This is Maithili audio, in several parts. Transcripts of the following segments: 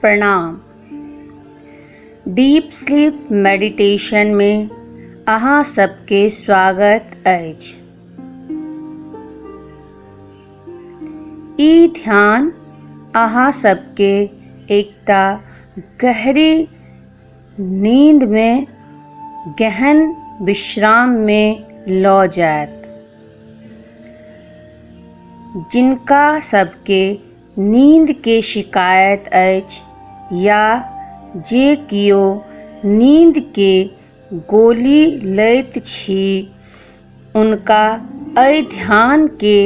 प्रणाम। डीप स्लीप मेडिटेशन में अहाँ सबके स्वागत अछि। ई ध्यान अहाँ सबके एकटा गहरी नींद में गहन विश्राम में लऽ जायत। जिनका सबके नींद के शिकायत अछि या जे कियो नींद के गोली लैत छी, उनका एहि ध्यान के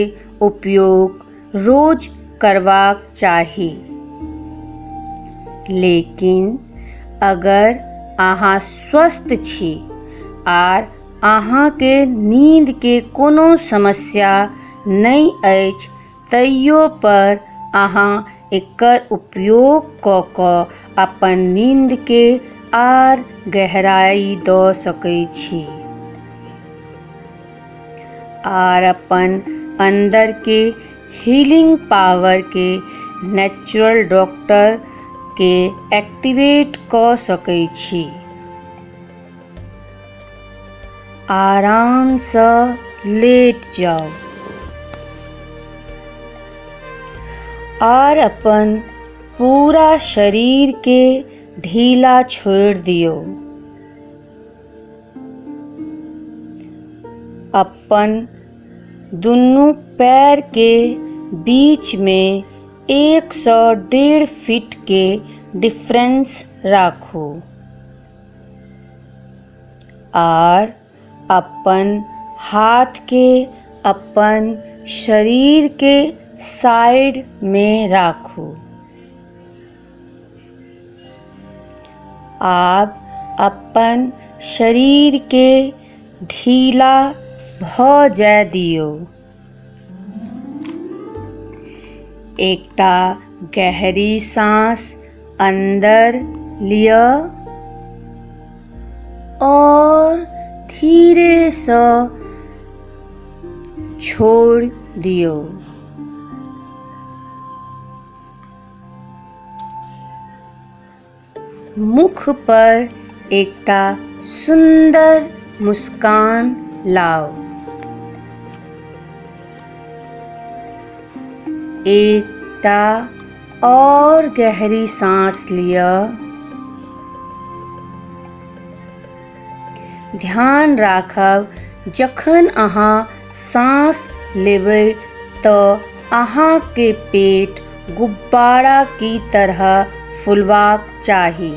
उपयोग रोज करबाक चाही। लेकिन अगर अहाँ स्वस्थ छी आर अहाँके नींद के कोनो समस्या नहि अछि तैयो पर अहाँ एकर उपयोग कऽ कऽ अपन नींद के आर गहराई दऽ सकै छी आर अपन अंदर के हीलिंग पावर के नेचुरल डॉक्टर के एक्टिवेट कऽ सकै छी। आरामसँ लेट जाउ आर अपन पूरा शरीरके ढीला छोड़ि दियौ। अपन दुनू पैरके बीचमे 1 सँ 1.5 फीटके डिफरेंस राखू आर अपन हाथके अपन शरीरके साइडमे राखू। आब अपन शरीरके ढीला भऽ जाय दियौ। एकटा गहरी साँस अन्दर लिअ और धीरेसँ छोड़ि दियौ। मुख पर एकटा सुन्दर मुस्कान लाउ। एकटा और गहरी साँस लिअ। ध्यान राखब, जखन अहाँ साँस लेबै तऽ अहाँके पेट गुब्बारा की तरह फुलबाक चाही।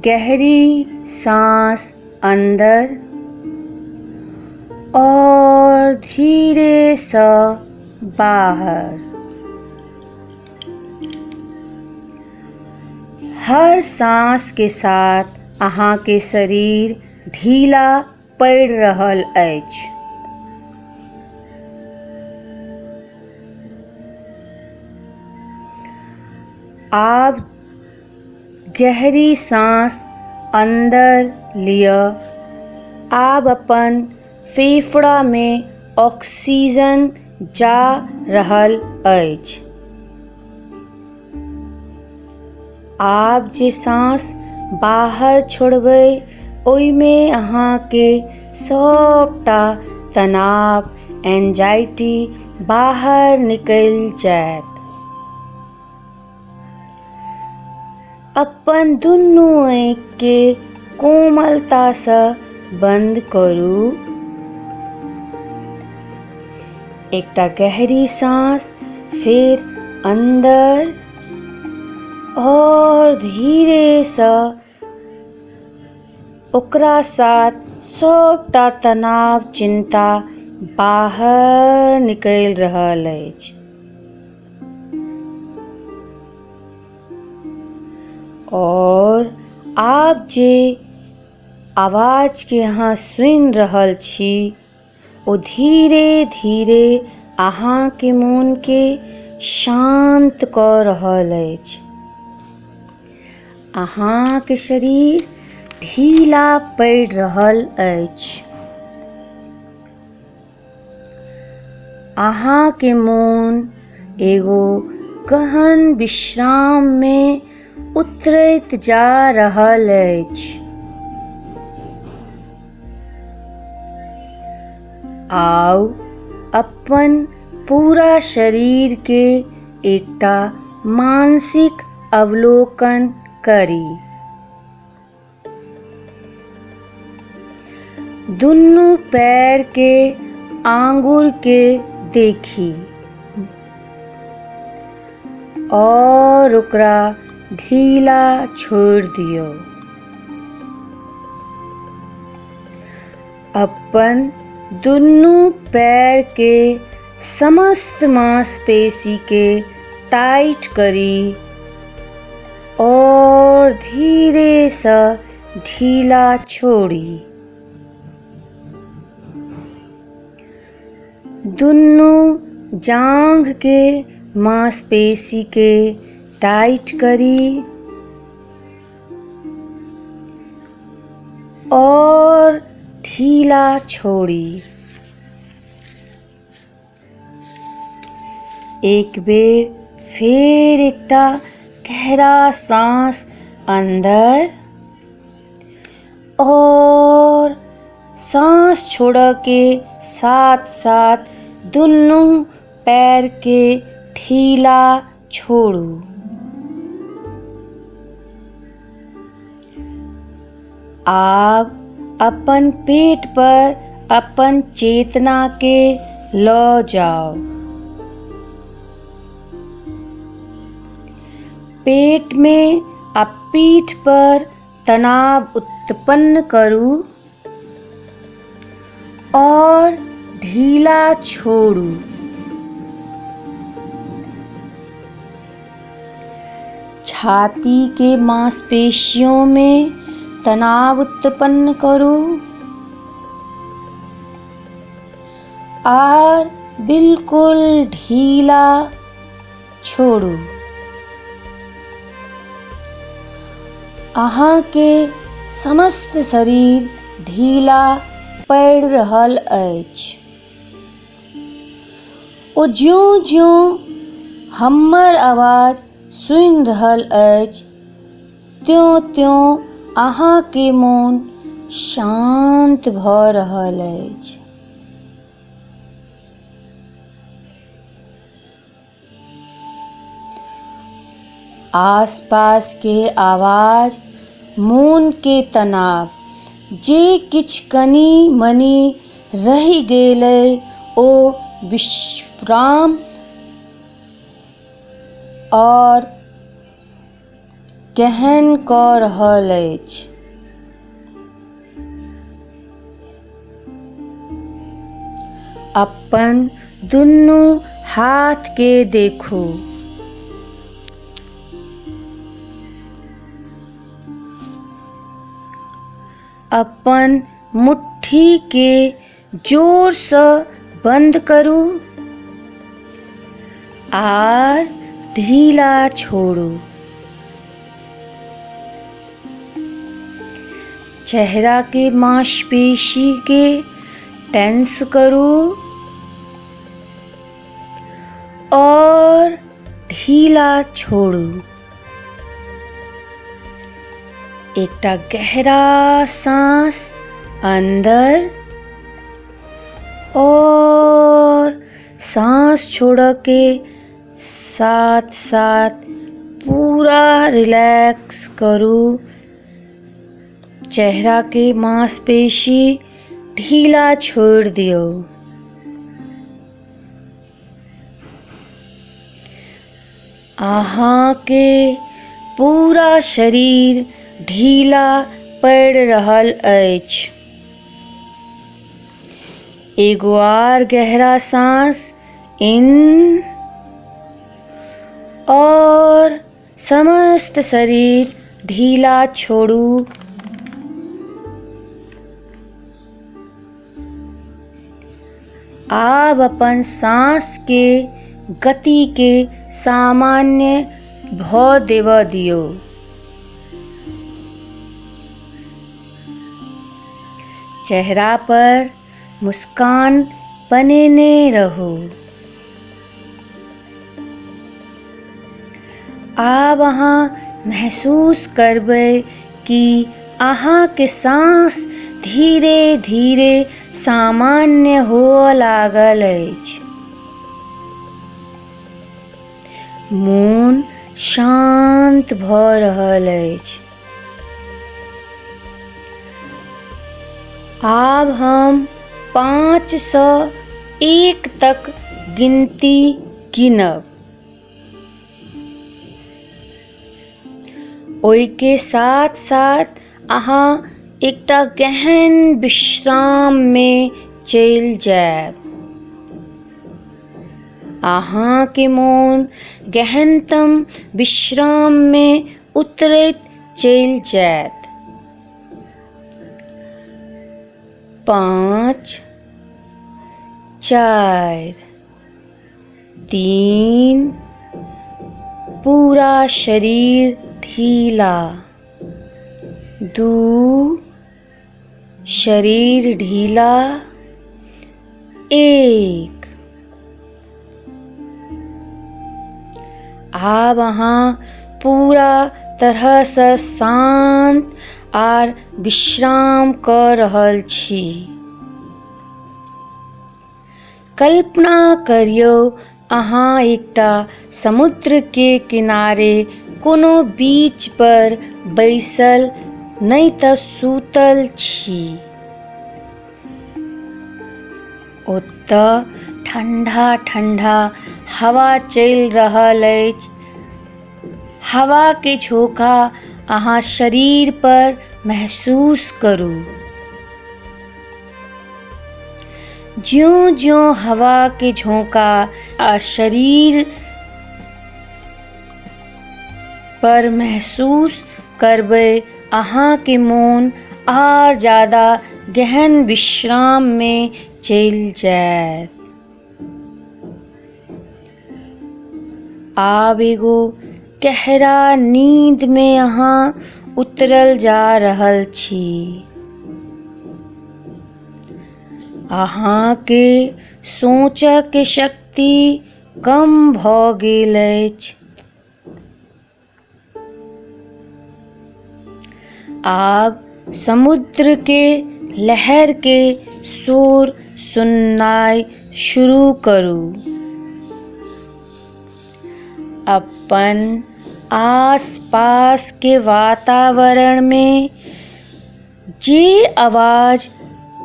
गहरी साँस अन्दर और धीरेसँ बाहर। हर साँस के साथ अहाँके शरीर ढीला पड़ि रहल अछि। आब गहरी साँस अन्दर लिअ। आब अपन फेफड़ामे ऑक्सीजन जा रहल अछि। आब जे साँस बाहर छोड़बै ओहिमे अहाँके सभटा तनाव, एंजाइटी बाहर निकलि जायत। अपन दुनू आँखिके कोमलतासँ बन्द करू। एकटा गहरी साँस फेर अन्दर और धीरेसँ ओकरा साथ सभटा तनाव, चिन्ता बाहर निकलि रहल अछि। और आब जे आवाजके अहाँ सुनि रहल छी ओ धीरे धीरे अहाँके मोनके शान्त कऽ रहल अछि। अहाँके शरीर ढीला पड़ि रहल अछि। अहाँके मोन एगो गहन विश्राम मे उतरैत जा रहल अछि। आउ अपन पूरा शरीर के एकटा मानसिक अवलोकन करी। दुनू पैर के आंगुर के देखी और ओकरा ढीला छोड़ि दियौ। अपन दुनू पैर के समस्त मांसपेशी के टाइट करी और धीरे सँ ढीला छोड़ी। दुनू जाँघ के मांसपेशी के टाइट करी और ढीला छोड़ी। एक बेर फेर एकटा गहरा साँस अन्दर और साँस छोड़ऽ के साथ साथ दुनू पैर के ढीला छोड़ू। आब अपन पेट पर अपन चेतना के लऽ जाउ। पेट मे आ पीठ पर तनाव उत्पन्न करू और ढीला छोड़ू। छाती के मांसपेशियों में तनाव उत्पन्न करू आर बिल्कुल ढीला छोड़ू। अहाँ के समस्त शरीर ढीला पड़ि रहल अछि। ओ ज्यों ज्यों हमर आवाज सुनि रहल अछि त्यों त्यों अहाँ के मोन शान्त भऽ रहल अछि। आसपास के आवाज, मोन के तनाव जे किछु कनि मनि रहि गेलै ओ विश्राम आओर केहन कऽ रहल अछि। अपन दुनू हाथ के देखू। अपन मुट्ठी के जोर सँ बंद करू आर ढीला छोड़ू। चेहरा के मांसपेशी के टेंस करू और ढीला छोड़ू। एकटा गहरा साँस अन्दर और साँस छोड़ऽ के साथ साथ पूरा रिलैक्स करू। चेहरा के मांसपेशी ढीला छोड़ि दियौ। अहाँके पूरा शरीर ढीला पड़ि रहल अछि। एगो आर गहरा साँस इन और समस्त शरीर ढीला छोड़ू। आब अपन साँस के गति के सामान्य भऽ देबऽ दियौ। चेहरा पर मुस्कान बनेने रहू। आब अहाँ महसूस करबै कि अहाँके साँस धीरे धीरे सामान्य हुअ लागल अछि। मोन शान्त भऽ रहल अछि। आब हम 5 सँ 1 तक गिनती गिनब। ओहिके साथ साथ अहाँ एकटा गहन विश्राममे चलि जायब। अहाँके मोन गहनतम विश्राममे उतरैत चलि जायत। 5, 4, 3, पूरा शरीर ढीला, 2, शरीर ढीला, 1। आब अहाँ पूरा तरहसँ शान्त आर विश्राम कऽ रहल छी। कल्पना करियौ अहाँ एकटा समुद्रके किनारे कोनो बीच पर बैसल नहि तऽ सुतल छी। ओतऽ ठण्डा ठण्डा हवा चलि रहल अछि। हवाके झोंका अहाँ शरीर पर महसूस करू। ज्यों ज्यों हवाके झोंका आ शरीर पर महसूस करबै, अहाँके मोन आर ज्यादा गहन विश्राममे चलि जायत। आब एगो गहरा नींदमे अहाँ उतरल जा रहल छी। अहाँके सोचऽके शक्ति कम भऽ गेल अछि। आब समुद्रके लहरके शोर सुननाइ शुरू करू। अपन आस-पासके वातावरणमे जे आवाज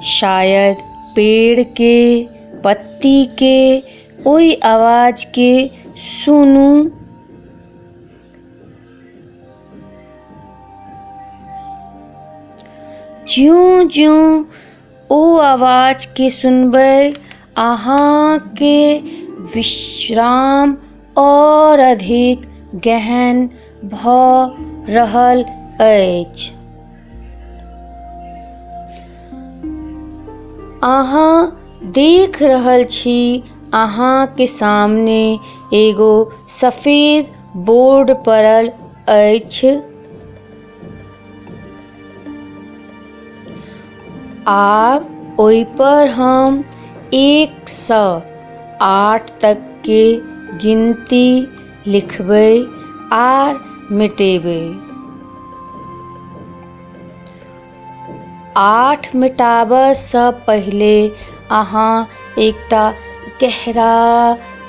शायद पेड़के पत्तीके ओहि आवाजके सुनू। ज्यों ज्यों ओ आवाजके सुनबै, अहाँके विश्राम आओर अधिक गहन भऽ रहल अछि। अहाँ देख रहल छी अहाँके सामने एगो सफेद बोर्ड पड़ल अछि। आब ओहिपर हम 1 सँ 8 तकके गिनती लिखबै आर मिटेबै। 8 मिटाबऽसँ पहिले अहाँ एकटा गहरा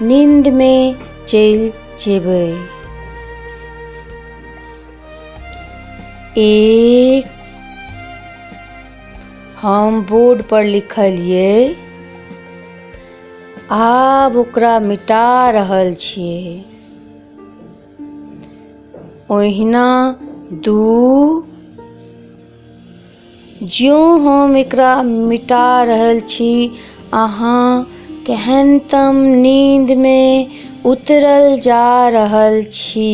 नींदमे चलि जेबै। 1, हम बोर्ड पर लिखलियै, आब ओकरा मिटा रहल छियै। ओहिना 2, ज्यों हम एकरा मिटा रहल छी, अहाँ गहनतम नींदमे उतरल जा रहल छी।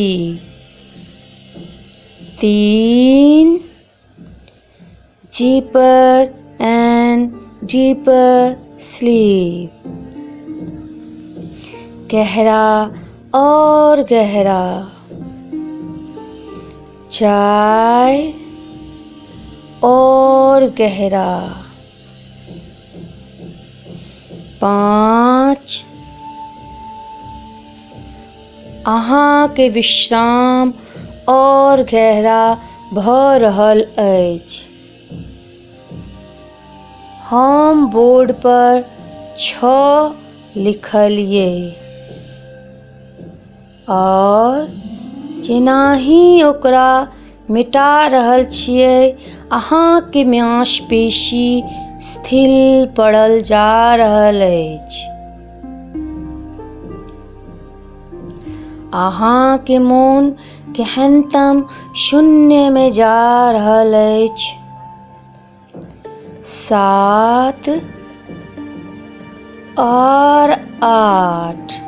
3, deeper and deeper sleep, गहरा और गहरा। 4, और गहरा। 5, अहाँके विश्राम आओर गहरा भऽ रहल अछि। हम बोर्ड पर 6 लिखलियै आओर जेनाही ओकरा मिटा रहल छियै अहाँके मांसपेशी शिथिल पड़ल जा रहल अछि। अहाँके मोन गहनतम शून्यमे जा रहल अछि। 7 और 8।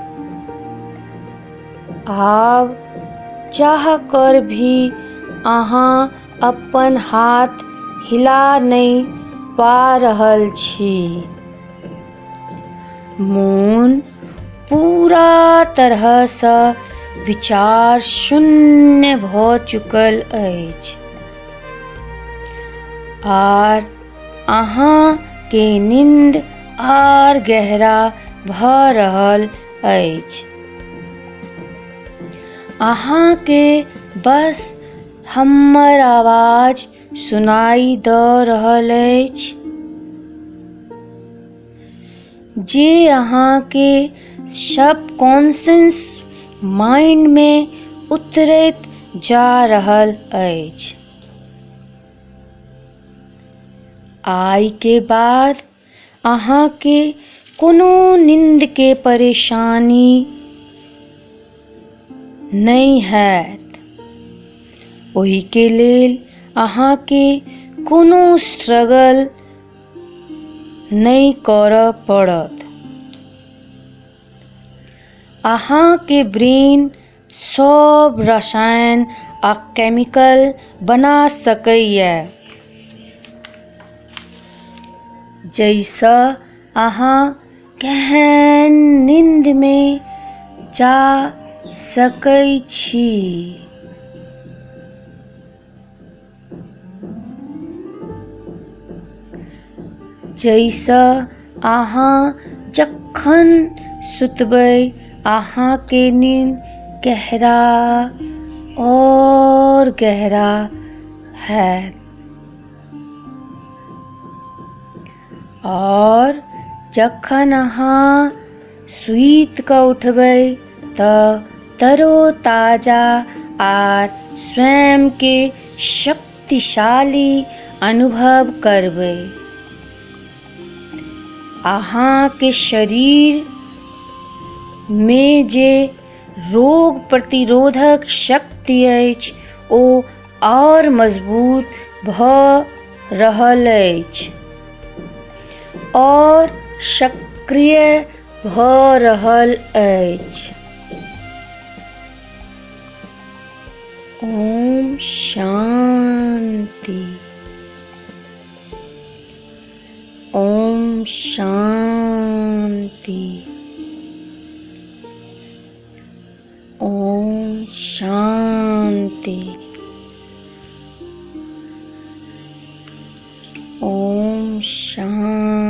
आब चाह कर भी अहाँ अपन हाथ हिला नहि पा रहल छी। मोन पूरा तरहसँ विचार शून्य भऽ चुकल अछि आर अहाँके नींद आर गहरा भऽ रहल अछि। अहाँके बस हमर आवाज सुनाई दऽ रहल अछि जे अहाँके सबकॉन्शियस माइंडमे उतरैत जा रहल अछि। आइ के बाद अहाँके कोनो नींदके परेशानी नहि हैत। ओहिके लेल अहाँके कोनो स्ट्रगल नहि करऽ पड़त। अहाँके ब्रेन सब रसायन आ केमिकल बना सकैए जाहिसँ अहाँ गहन नींदमे जा सकै छी। जाहिसँ अहाँ जखन सुतबै अहाँके नींद गहरा और गहरा हैत और जखन अहाँ सुति कऽ उठबै तऽ तरोताजा आर स्वयंके शक्तिशाली अनुभव करबै। अहाँके शरीरमे जे रोग प्रतिरोधक शक्ति अछि ओ आओर मजबूत भऽ रहल अछि और सक्रिय भऽ रहल अछि। ओम शांति। ओम शांति। ओम शांति। ओम शांति।